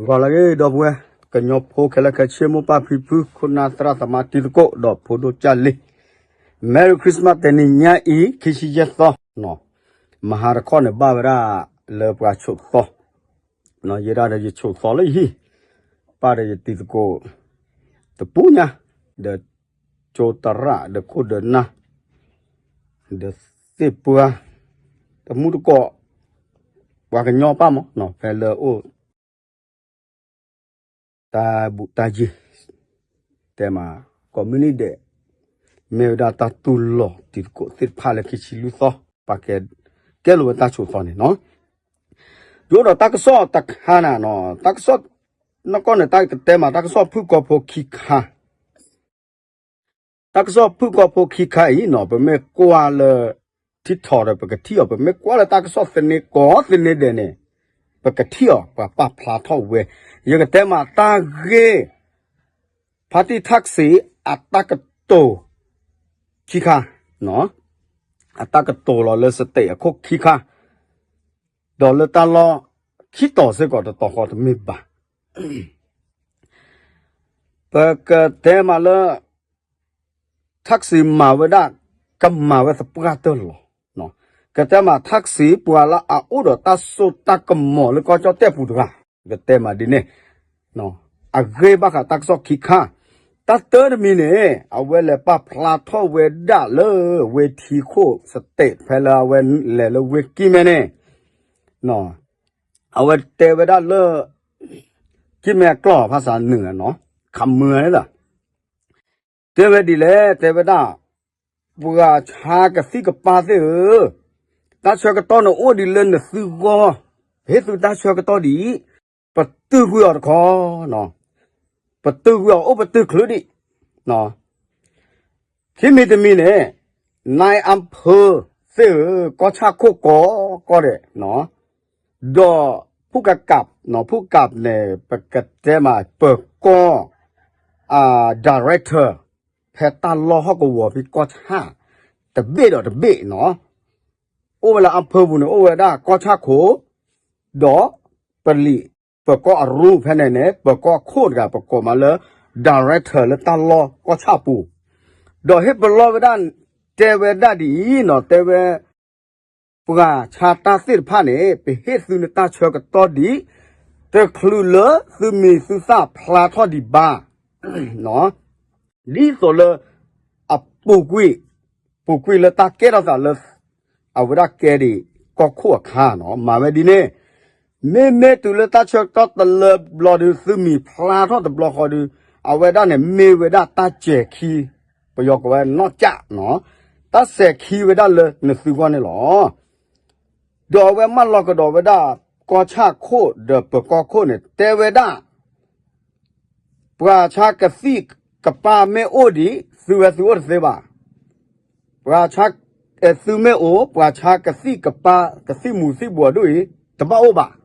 ပှၤလၢအဂ့ၤ ဒီပုၢ်ဝဲၢ် ကညီဖိခဲလၢာ်ခဲဆ့ မိၢ်ပၢ်ဖံဖု ခိၣ်နၢ်သရၣ်သမါတံၤသကိး ဒီးဖိဒိၣ်ကၢ်လံၤ Merry Christmas တနံၤညါအံၤ ခံဆံယဲၢ်သီ မဟါတခီန့ၣ် ဘၣ်ဝဲဒၣ်လၢပှၤဆိးသီ ယဲဒၣ်ဒီးယဆိးသီလၢယဟံၣ် ပၢ်ဒီးယတံၤသကိး တပူၤညါ ဒီးကၠိသရၣ် ဒီးခိၣ်ဒီးနၢ် ဒီးသ့ၣ်ပှၢ် တမူတကိး ပှၤကညီပၢ်မး ဖဲလၢအိၣ် တၢ်ဘူၣ်တၢ်ယံၤ တဲမး ကိးမုၢ်နံၤဒဲး မ့ၢ်ဝဲဒၣ်တၢ်တူၢ်လိာ်တံၤသကိးသ့ၣ်တဖၣ်လၢခံဆံလွံၢ်သီ ပှၤကဲ ကဲလိာ်ဝဲတၢ်ဆိးသီန့ၣ်နီၤ ယအိၣ်ဒီးတၢ်ကစီၣ်တခါနၤနီၤ တၢ်ကစီၣ် နီၢ်ကီၢ်န့ၣ် တၢ်ကတဲမး တၢ်ကစီၣ်ဖုၣ်ကိာ်ဖိခံခါ တၢ်ကစီၣ်ဖုၣ်ကိာ်ဖိခံခါအံၤနီၤ ပမ့ၢ်ကွၢ်လၢ ထံထီၣ်ဒီး ပကထံၣ်အီၤ ပမ့ၢ်ကွၢ်လၢတၢ်ကစီၣ်သန့ကိးသန့ဒဲးန့ၣ် ပကထံၣ်အီၤ ပှၤပာ်ဖျါထီၣ်ဝဲ ယကတဲမးတၢ်ဂ့ၢ် ဖါတံၢ်ထၣ်စံး အတၢ်ကတိၤ ခံခါ အတၢ်ကတိၤလီၤလၢ state အခိၣ်ခံခါ ဒီးလၢတၢ်လီၢ်ခံတီၤစ့ၢ်ကီးတတီၤဃီတမ့ၢ်ဘၣ် ပကတဲမးလၢ ထၣ်စံးမၤဝဲဒၣ် ကမၤဝဲသပှၢ်တၢၢ်လီၤ. ကတဲမးထၣ်စံး ပှၤလၢအအိၣ်ဒီးတၢ်စိတၢ်ကမီၤလၢကီၢ်ကၠီၣ်တဲၣ်ပူၤတဂၤ ကတဲမးဒ်န့ၣ် အဂ့ၢ်ဘၣ်ဃးတၢ်ကစီၣ်ခံခါ တၢ်တၢတမံၤန့ၣ် အဝဲလဲၤပာ်ဖျါထီၣ်ဝဲဒၣ်လၢ ဝ့ၢ်ထံခိၣ် state ဖဲလၢအဝဲလဲၤလၢဝ့ၢ်ကံၢ်မဲန့ၣ် အဝဲတဲဝဲဒၣ်လၢ ကံၢ်မဲအကျိာ် ဖၣ်စၢ်နုာ် ခးမုာ်န့ၣ်လီၤ တဲဝဲဒ်လဲၣ် တဲဝဲဒၣ် ပှၤဆါကသံၣ်ကပၢ်သ့ၣ်ဧၢ, တၢ်ဆၢကတီၢ်န့ၣ်အိၣ်ဒံးလၢနသုဂီၢ်, ပဟ့ၣ်သုတၢ်ဆၢကတီၢ်ဒံး, ပတုာ်ကွံာ်အီၤတခီ, ပတုာ်ကွံာ်အီၤအိၣ်ပတုာ်ချုးဒံး, ခံမံၤတမံၤန့ၣ် နၢ်အၣ်ဖၢသ့ၣ်ဧၢ, ကီၢ်ဆၣ်ခိၣ်ကိးကီၢ်ဒဲး ဒီးဖုၣ်ကကး, ဖုၣ်ကကးန့ၣ် ပကတဲမး ပၢၤကီၢ် director ဖဲတၢ်လီၢ်ဟီၣ်ကဝီၤဖဲကီၢ်ဆၣ် တဘ့ၣ်ဒီးတဘ့ၣ်နီၤ, အိၣ်ဝဲလၢအၣ်ဖၢပူၤန့ၣ် အိၣ်ဝဲဒၣ်ကီၢ်ဆၣ်ခိၣ်, ဒီးပလံး ပၢၤကီၢ်အရူဖဲန့ၣ်န့ၣ် ပၢၤကီၢ်ခိၣ်တဂၤ ပကိးမးလၢ director လၢတၢ်လီၢ်ကီၢ်ဆၣ်ပူၤ, ဒီးဟ့ၣ်ပလီၢ်ဝဲဒၣ် တဲဝဲဒၣ်ဒ်အံၤနီၤ, တဲဝဲ ပှၤဆါတၢ်သ့ၣ်တဖၣ်န့ၣ် ပဟ့ၣ်သုနတၢ်ဆၢကတီၢ်ဒံး, တချုးလၢသုမံၤသုသၣ်ဖျါထီၣ်ဒံးဘၣ်, ဒ်သိးလၢ အပူၤကွံာ်, ပူၤကွံာ်လၢတၢ်ကဲထီၣ်သးလၢ အဝဲဒၣ်ကဲဒံးကီၢ်ခိၣ်အခါနီၤ, မၤဝဲဒ်န့ၣ်, မ့မ့ၢ်တုၤလၢတၢ်ဆၢကတီၢ်တလၢဘျီဒုး သုမံၤဖျါထီၣ်တဘျီဃီဒုး အဝဲဒၣ်န့ၣ်မ့ၢ်ဝဲဒၣ်တၢ်စဲၤခံ, ပယီၤကိးဝဲနီၢ်ကၠးနီၤ, တၢ်စဲၤခံဝဲဒၣ်လၢနသုဂီၢ်န့ၣ်လီၤ. ဒီးအဝဲမၢလီၤကဒီးဝဲဒၣ် ကီၢ်ဆၣ်ခိၣ်ဒီးပၢၤကီၢ်ခိၣ်န့ၣ် တဲဝဲဒၣ် ပှၤဆါကသံၣ်ကပၢ်မ့ၢ်အိၣ်ဒံး သုဝဲသုအိၣ်တသ့ဘၣ်. ပှၤဆါ, သုမ့ၢ်အိၣ် ပှၤဆါကသံၣ်ကပၢ် ကသံၣ်မူၤသံၣ်ဘှီးဒိၣ်အံၤ တဘၣ်အိၣ်ဘၣ်.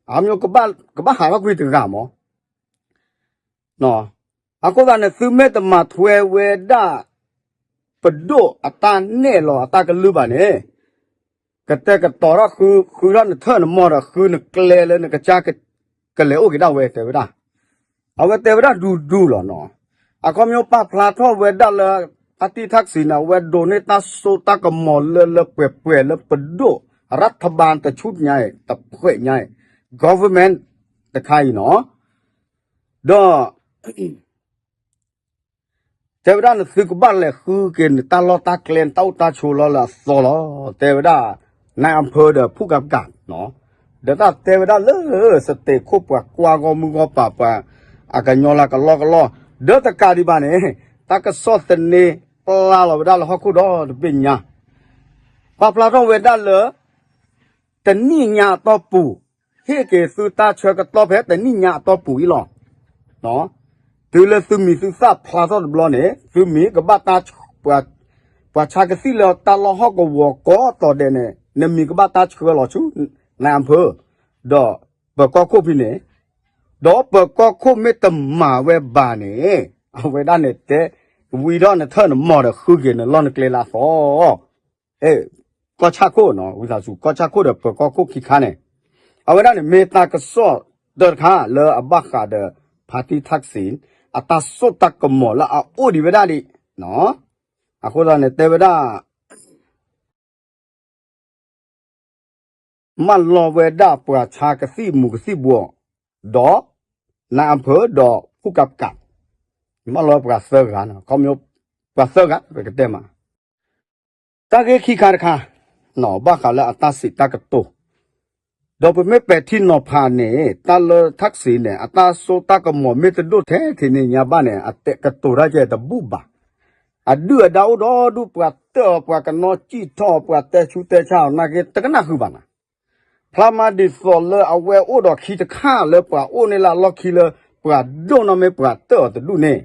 အမ့ၢ် ကဘၣ်ဟးထီၣ်ကွံာ်တဂၤမး အဃိသတးန့ၣ် သုမ့ၢ်တမၤထွဲဝဲဒၣ် ပဒိၣ်အတၢ်နဲၣ်လီၤအတၢ်ကလုၢ်ဘၣ်န့ၣ် ကတဲာ်ကတီၤထီၣ် ဃုထီၣ်နထၢၣ်နမီၢ်ဒီး ဃုနကျဲလၢနကစၢ် ကလဲၤအိၣ်က့ၤဒၣ်ဝဲ တဲဝဲဒၣ်. အဝဲတဲဝဲဒၣ်ဒူဒူလီၤနီၤ. အခီပညီပာ်ဖျါထီၣ်ဝဲဒၣ်လၢ ဖါတံၢ်ထၣ်စံးန့ၣ် အဝဲဒိးန့ၢ်တၢ်စိတၢ်ကမီၤလၢလၢပှဲၤပှဲၤလၢပဒိၣ် ရးထဘၢၣ် တဆူညါအံၤ တဖှဲးညါအံၤ government တခါအံၤနီၤ. ဒီး တဲဝဲဒၣ်နသုကဘၣ်လဲၤဃုက့ၤနတၢ်လီၢ်တၢ်ကျဲ နတၢ်အိၣ်တၢ်ဆိးလီၤလၢအသီလီၤ. တဲဝဲဒၣ် နၢ်အၣ်ဖၢဒီးဖုၣ်ကးကးနီၤ. ဒီးတၢ်တဲဝဲဒၣ်လၢ စတဲးခိၣ်ပှၤကွၢ်ဂီၢ်မုၢ်ဂီၢ်ပၤ ပှၤအကညီလၢကလီကလီ ဒီးတကးဒံးဘၣ်န့ၣ် တၢ်ကစီၣ်သန့ပျၢ်လီၤဝဲဒၣ်လၢဟီၣ်ခိၣ်ဒီတဘ့ၣ်ညါ ပာ်ဖျါထီၣ်ဝဲဒၣ်လၢ တနံၣ်ညါအတီၢ်ပူၤ ဟ့ၣ်က့ၤသုတၢ်ဆၢကတီၢ်ဖဲတနံၣ်ညါအတီၢ်ပူၤအံၤလီၤ. တုၤလၢသုမံၤသုသၣ်ဖျါထီၣ်တဘျီန့ၣ် သုမံၤကဘၣ်တၢ် ပှၤဆါကသံၣ်လၢတၢ်လီၢ်ဟီၣ်ကဝီၤကိးတီၤဒဲးန့ၣ် နမံၤကဘၣ်တၢ်ဆှၢလီၤဆူ နၢ်အၣ်ဖၢ ဒီးပၢၤကီၢ်ခိၣ်ဖဲန့ၣ်, ဒီးပၢၤကီၢ်ခိၣ်မ့ၢ်တမၤဝဲဘၣ်န့ၣ် အဝဲဒၣ်န့ၣ်တဲ ဝံၤဒီးနထၢၣ်နမီၢ်ဒီးဃုက့ၤနလီၢ်နကျဲလၢအသီ ကီၢ်ဆၣ်ခိၣ်နီၤ ဝံသးစူၤ ကီၢ်ဆၣ်ခိၣ်ဒီးပၢၤကီၢ်ခိၣ်ခံခါန့ၣ် အဝဲဒၣ်န့ၣ်မ့ၢ်တၢ်ကစီၣ် တၢၢ်တခါလၢအဘၣ်ဃးဒီး ဖါတံၣ်ထၣ်စံၣ် အတၢ်စိတၢ်ကမီၤလၢအအိၣ်ဒံးဝဲဒၣ်ဒံး, အဃိသတးန့ၣ် တဲဝဲဒၣ် မၢလီၤဝဲဒၣ်ပှၤဆါကသံၣ်မူၤကသံၣ်ဘှီး, ဒီး နၢအဖၢ ဒီးဖူကးပကး, မၢလီၤပှၤသၢဂၤ, ပှၤသၢဂၤ ပကတဲမး တၢ်ဂ့ၢ်ခံခါတခါ, ဘၣ်ဃးလၢအတၢ်စံးတၢ်ကတိၤ, ဒီးပမ့ၢ်ပဲာ်ထံနီၤဖးန့ၣ် တၢ်လၢထၣ်စံၣ်န့ၣ် အတၢ်စိတၢ်ကမီၤမ့ၢ်တဒိၣ်ထဲထဲန့ၣ်ညါဘၣ်န့ၣ် အတဲကတိၤတၢ်ကဲတဘူၣ်ဘၣ်. အဒုၣ်အဒါအိၣ်ဒီးဒူၣ်ပှၤတၢၢ်အီၤ ပှၤကနီၣ်စံၣ်ထီၣ်အီၤ ပှၤတဲဆူတဲဆါအီၤ နာ်က့တကနၣ်ဃုာ်ဘၣ်နၤ. ဖျါမးဒ်သိးလၢအဝဲအိၣ်ဒီးခံတခါလၢပှၤအိၣ်န့ၢ်လၢအလီၢ်ခံလၢ ပှၤဒိၣ်နီၢ်မ့ၢ်ပှၤတၢၢ်အီၤတဒူၣ်န့ၣ်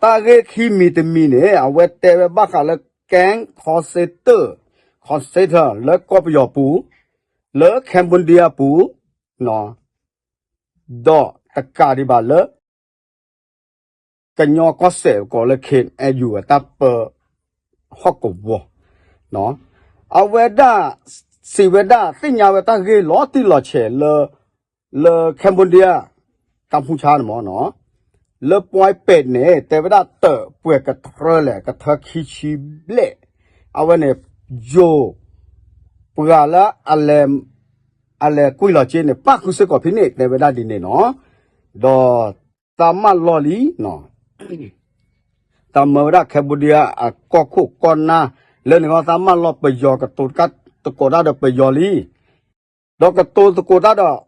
တၢ်ဂ့ၢ်ခံမံၤတမံၤန့ၣ် အဝဲတဲဝဲဘၣ်ဃးလၢ gang call center, call center လၢကီၢ်ပယီၤပူၤ, လၢ Cambodia ပူၤ, ဒီးတကးဒံးဘၣ်လၢ ကညီကီၢ်စဲၣ်ကိးလၢ ခ့ၣ်အဲၣ်ယူၣ် အတၢ်ပၢဟီၣ်ကဝီၤ, အဝဲဒၣ် စံးဝဲဒၣ်သ့ၣ်ညါဝဲတၢ်ဂ့ၢ်လီၤတံၢ်လီၤဆဲးလၢ လၢ Cambodia ကီၢ်ပူၤန့ၣ်မ့ၢ်နီၤ, လၢ point ပဲာ်န့ၣ် တဲဝဲဒၣ်တၢးပှဲၤကထြၢလဲၣ် ကထၢခံဆံဘျဲၣ်, အဝဲန့ၣ် ယိၤ ပှၤလၢ အလဲၤကွံာ်လီၤက့န့ၣ် ပၣ်ဃုာ်စ့ၢ်ကီးဖဲန့ၣ် တဲဝဲဒၣ်ဒ်န့ၣ်နီၤ, ဒီး သးမၢလီၤလံ သးမၢဝဲဒၣ် Cambodia အကီၢ်ခိၣ်ကီၢ်နၢ်, လၢန့ၣ်ဃီ သးမၢလီၤပယီၤကတိၤတၢ်သကိးတၢ်ဒီးပယီၤလံ, ဒီးကတိၤသကိးတၢ်ဒီး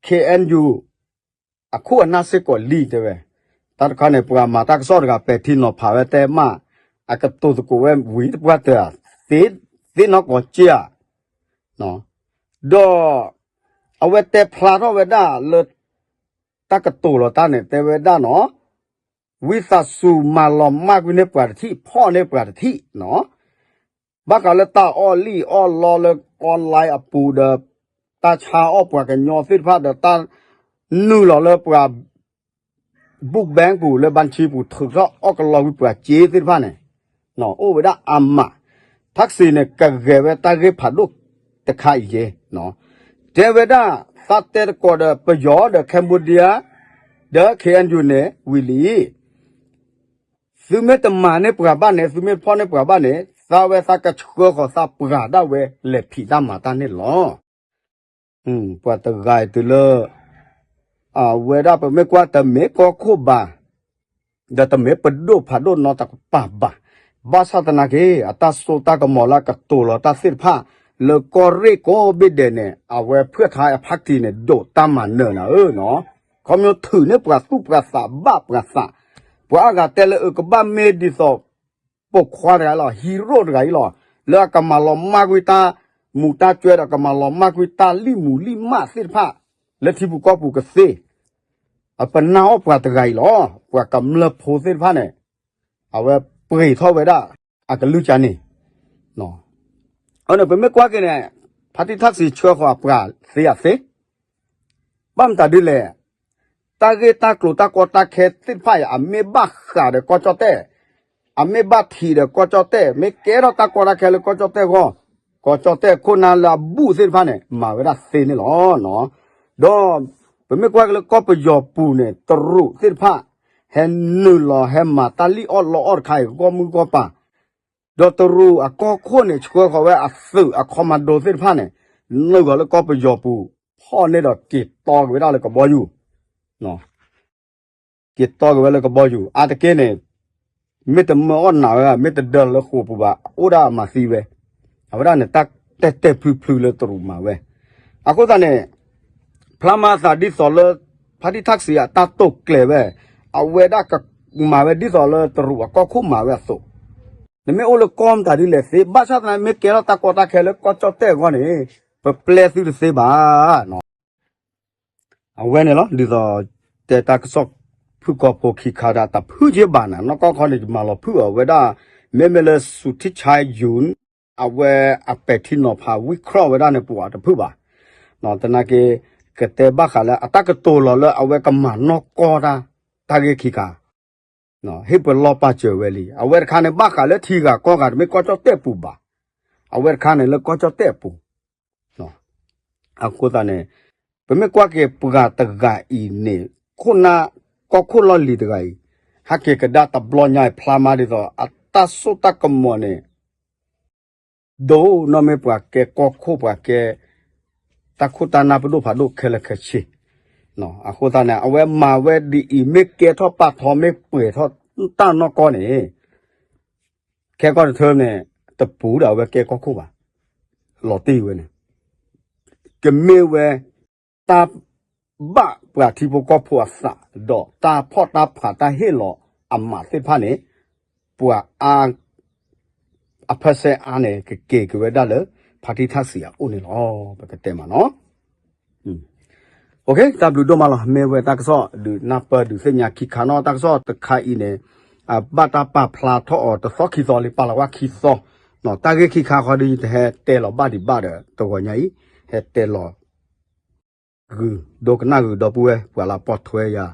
ခ့ၣ်အဲၣ်ယူၣ် အခိၣ်အနၢ်စ့ၢ်ကီးလံ တဲဝဲ, တၢ်တခါန့ၣ် ပှၤမၤတၢ်ကစီၣ်တဂၤပဲာ်ထံနီၤဖးဝဲတဲမး, အကတိၤသကိးဝဲဝံၤတပှၢ်တၢၢ်, သ့နီၢ်ကီၢ်က့ဧါ, ဒီး အဝဲတဲဖျါထီၣ်ဝဲဒၣ်လၢ တၢ်ကတိၤလီၤတၢ်န့ၣ် တဲဝဲဒၣ်နီၤ, ဝံသးစူၤမၤလီၤမၢ်ကွံာ်န့ၢ်ပှၤတထံၣ် ဖီၣ်န့ၢ်ပှၤတထံၣ်နီၤ, ဘၣ်ဃးလၢတၢ်အီၣ်လံၣ်အီၣ်လီလၢ online အပူၤဒီး တၢ်ဆါအီၣ်ပှၤကညီသ့ၣ်တဖၣ်ဒီးတၢ် နုာ်လီၤလၢပှၤ book bank ပူၤလၢ ဘၣ်ဆံပူၤ ထုးထီၣ်အီၣ်ကလီကွံာ်ပှၤစ့သ့ၣ်တဖၣ်န့ၣ် အိၣ်ဝဲဒၣ်အါမး, ထၣ်စံၣ်န့ၣ် ကဂဲၤဝဲတၢ်ဂ့ၢ်ဖးဒိၣ်တခါအံၤယဲ, တဲဝဲဒၣ် သးတဲသကိးဒီးပယီၤဒီး Cambodia ဒီး ခ့ၣ်အဲၣ်ယူၣ်န့ၣ် ဝံၤလံ သုမ့ၢ်တမၤန့ၢ်ပှၤဘၣ်န့ၣ် သုမ့ၢ်ဖီၣ်န့ၢ်ပှၤဘၣ်န့ၣ် သးဝဲသးကဆှၢဃီၤသးပှၤဒၣ်ဝဲလဲၤဖံးတၢ်မၤတၢ်န့ၣ်လီၤ. ပှၤတဂၤအံၤတုၤလၢ အဝဲဒၣ်ပမ့ၢ်ကွၢ်တမ့ၢ်ကီၢ်ခိၣ်ဘၣ်, ဒီးတမ့ၢ်ပဒိၣ်ဖးဒိၣ်နီတကပၤဘၣ်. ဘၣ်ဆၣ်သနာ်က့ အတၢ်စိတၢ်ကမီၤလၢအကတိၤလီၤတၢ်သ့ၣ်တဖၣ် လၢကီၢ်ရ့ၣ်ကိးဘ့ၣ်ဒဲးန့ၣ် အဝဲဖုၣ်ခါအဖးတံၢ်န့ၣ် ဒိးတၢ်မၤနၢၤနၤဧၢနီၤ, ခီဖျိထုးန့ၢ်ပှၤသူၣ်ပှၤသးဘၣ်ပှၤသး, ပှၤအါဂၤတဲလၢအကဘၣ်မ့ၢ်ဒ်သိး ပိာ်ခွါတဂၤလီၤ hero တဂၤအံၤလီၤ, လၢအကမၤလီၤမၢ်ကွံာ်တၢ်မူးတၢ်ကွဲးဒီးကမၤလီၤမၢ်ကွံာ်တၢ်လံၣ်မူးလံၣ်မးသ့ၣ်တဖၣ် လၢထံပူၤကီၢ်ပူၤကသ့ အပနၢ်အီၣ်ပှၤတဂၤအံၤလီၤ. ပှၤကမျၢၢ်ဖိသ့ၣ်တဖၣ်န့ၣ် အဝဲပှ့ၤထီၣ်ဝဲဒၣ် အကလုၢ်ကန့ၣ်, အန့ၣ် ပမ့ၢ်ကွၢ်က့ၤန့ၣ် ဖါတံၢ်ထၣ်စံၣ်ဆှၢဃီၤအပှၤသ့အသ့, ဘၣ်မတၤဒ်လဲၣ်, တၢ်ဂ့ၢ်တၢ်ကျိၤတၢ်ကီတၢ်ခဲသ့ၣ်တဖၣ်အံၤ အမ့ၢ်ဘၣ်ဃးဒီးကီၢ်ကၠီၣ်တဲၣ်, အမ့ၢ်ဘၣ်ထံးဒီးကီၢ်ကၠီၣ်တဲၣ်, မ့ၢ်ကဲထီၣ်တၢ်ကီတၢ်ခဲလၢကီၢ်ကၠီၣ်တဲၣ်အဂီၢ်, ကီၢ်ကၠီၣ်တဲၣ်ခိၣ်နၢ်လၢအဘူးသ့ၣ်တဖၣ်န့ၣ် မၤဝဲဒၣ်သ့န့ၣ်လီၤ. ဒီးပမ့ၢ်ကွၢ်က့ၤလၢကီၢ်ပယီၤပူၤန့ၣ် တရူးသ့ၣ်တဖၣ် ဟဲနုာ်လီၤဟဲမၤတၢ်လံၣ်အီၣ်လီအီၣ်တခါအံၤ ဂီၢ်မုၢ်ဂီၢ်ပၤ ဒီးတရူးအကီၢ်ခိၣ်န့ၣ် ဆှၢဃီၤဝဲအသုးအ commando သ့ၣ်တဖၣ်န့ၣ် နုာ်ဃီၤလၢကီၢ်ပယီၤပူၤ ဖီၣ်န့ၢ်ဒီးက့ၤတီက့ၤဝဲဒၣ်လၢကဘီယူၤ, က့ၤတီက့ၤဝဲလၢကဘီယူၤ အါတက့ၢ်န့ၣ် မ့ၢ်တမၢအီၣ်နးဝဲ မ့ၢ်တဒၢလၢဃိာ်ပူၤဘၣ် အိၣ်ဒၣ်အမၤသံဝဲ, အဝဲဒၣ်န့ၣ် တၢ်တဲတဲဖျုဖျုလၢတရူးမၤဝဲ, အဃိသတးန့ၣ် ဖျါမၤသးဒ်သိးလၢ ဖါတံၢ်ထၣ်စံၣ်အတၢ်တိာ်ကျဲၤဝဲ, အဝဲဒၣ်ကမၤဝဲဒ်သိးလၢတရူးအကီၢ်ခိၣ်မၤဝဲအသိး, နမ့ၢ်အိၣ်လၢကီၢ်မတၤဒ်လဲၣ်သ့, ဘၣ်ဆၣ်သနာ်က့ မ့ၢ်ကဲထီၣ်တၢ်ကီတၢ်ခဲလၢကီၢ်ကၠီၣ်တဲၣ်အဂီၢ်န့ၣ် ပပျဲသုတသ့ဘၣ်. အဝဲန့ၣ်လီၤ ဒ်သိး တဲတၢ်ကစီၣ်ဖုၣ်ကိာ်ဖိခံခါဒၣ် တဖုၣ်က့ဘၣ်နၤ နီၢ်ကီၢ်ခီန့ၣ် ယမၤလီၤဖုၣ်အီၤဝဲဒၣ်, မ့မ့ၢ်လၢ စူၤထံၣ်ဆါယုၢ် အဝဲအပဲာ်ထံနီၤဖးဝံၣ်ခြီၣ်ဝဲဒၣ်န့ၣ် ပှၤတဖုၣ်ဘၣ်, သနာ်က့ ကတဲဘၣ်ဃးလၢအတၢ်ကတိၤလီၤလၢအဝဲကမၤနီၢ်ကီၢ်တၢ် တၢ်ဂ့ၢ်ခံခါ, ဟ့ၣ်ပလီၢ်ပာ်စၢၤဝဲလံ, အဝဲတခါန့ၣ် ဘၣ်ဃးလၢထံဂၤကီၢ်ဂၤ တမ့ၢ်ကီၢ်ကၠီၣ်တဲၣ်ပူၤဘၣ်, အဝဲတခါန့ၣ်လၢကီၢ်ကၠီၣ်တဲၣ်အပူၤ, အဃိသတးန့ၣ် ပမ့ၢ်ကွၢ်က့ၤပှၤတဂၤအံၤန့ၣ် ခိၣ်နၢ်ကီၢ်ခိၣ်လီၢ်လံၤတဂၤအံၤ ဟဲက့ၤကဒါတဘျီညါအံၤ ဖျါမးဒ်သိး အတၢ်စိတၢ်ကမီၤန့ၣ် ဒိၣ်နီၢ်မ့ၢ်ပှၤကဲကီၢ်ခိၣ် ပှၤကဲ တၢ်ခိၣ်တၢ်နၢ်ပဒိၣ်ဖးဒိၣ်ခဲလၢာ်ခဲဆ့ အဃိသတးန့ၣ် အဝဲမၤဝဲဒ်အံၤ မ့ၢ်ကဲထီၣ်ပာ်ထီ မ့ၢ်ပှဲၤထီၣ်တၢ်နီၢ်ကီၢ်န့ၣ် ခဲကီၢ်တထၢန့ၣ် တပူၤဒီးအဝဲကဲကီၢ်ခိၣ်ဘၣ်. လီၤတံၢ်ဝဲန့ၣ် ကမ့ၢ်ဝဲ တၢ်ဘၣ်ပှၤထံဖိကီၢ်ဖိအသး ဒီးတၢ်ဖီၣ်တၢ်ဖးတၢ်ဟ့ၣ်လီၤအမးသ့ၣ်တဖၣ်န့ၣ် ပှၤအါ အဖၢဆဲအါန့ၣ် ကက့ၤက့ၤဝဲဒၣ်လၢ ဖါတံၢ်ထၣ်စံးအအိၣ်န့ၣ်လီၤ. ပကတဲမးနီၤ တၢ်ဘျုးဒိၣ်မးလီၤ. မ့ၢ်ဝဲတၢ်ကစီၣ်ဒုးနၢ်ပၢၢ်ဒုးသ့ၣ်ညါခံခါနီၤ. တၢ်ကစီၣ်တခါအံၤန့ၣ် ဘၣ်တၢ်ပာ်ဖျါထီၣ်အီၤတသီခံသီလံ ပာ်လီၤဝဲခံသီ တၢ်ဂ့ၢ်ခံခါဃီဒီး ယတဟဲတဲလီၤဘၣ်ဒံးဘၣ်ဒီး တဂီၤညါအံၤ ဟဲတဲလီၤ ဂုာ်ဒိကနၣ်ဂုာ်ဒီပုၢ်ဝဲၢ် ပှၤလၢအပိာ်ထွဲယၤ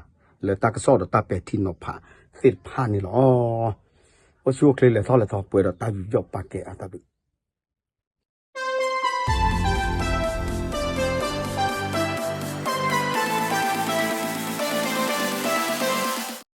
လၢတၢ်ကစီၣ်ဒီးတၢ်ပဲာ်ထံနီၤဖးသ့ၣ်တဖၣ်န့ၣ်လီၤ. အိၣ်ဆူၣ်အိၣ်ချ့လဲၤထီၣ်လဲၤထီၣ်ပှဲၤဒီးတၢ်ယူးယီၣ်ပာ်ကဲအတၢ်ဘျုး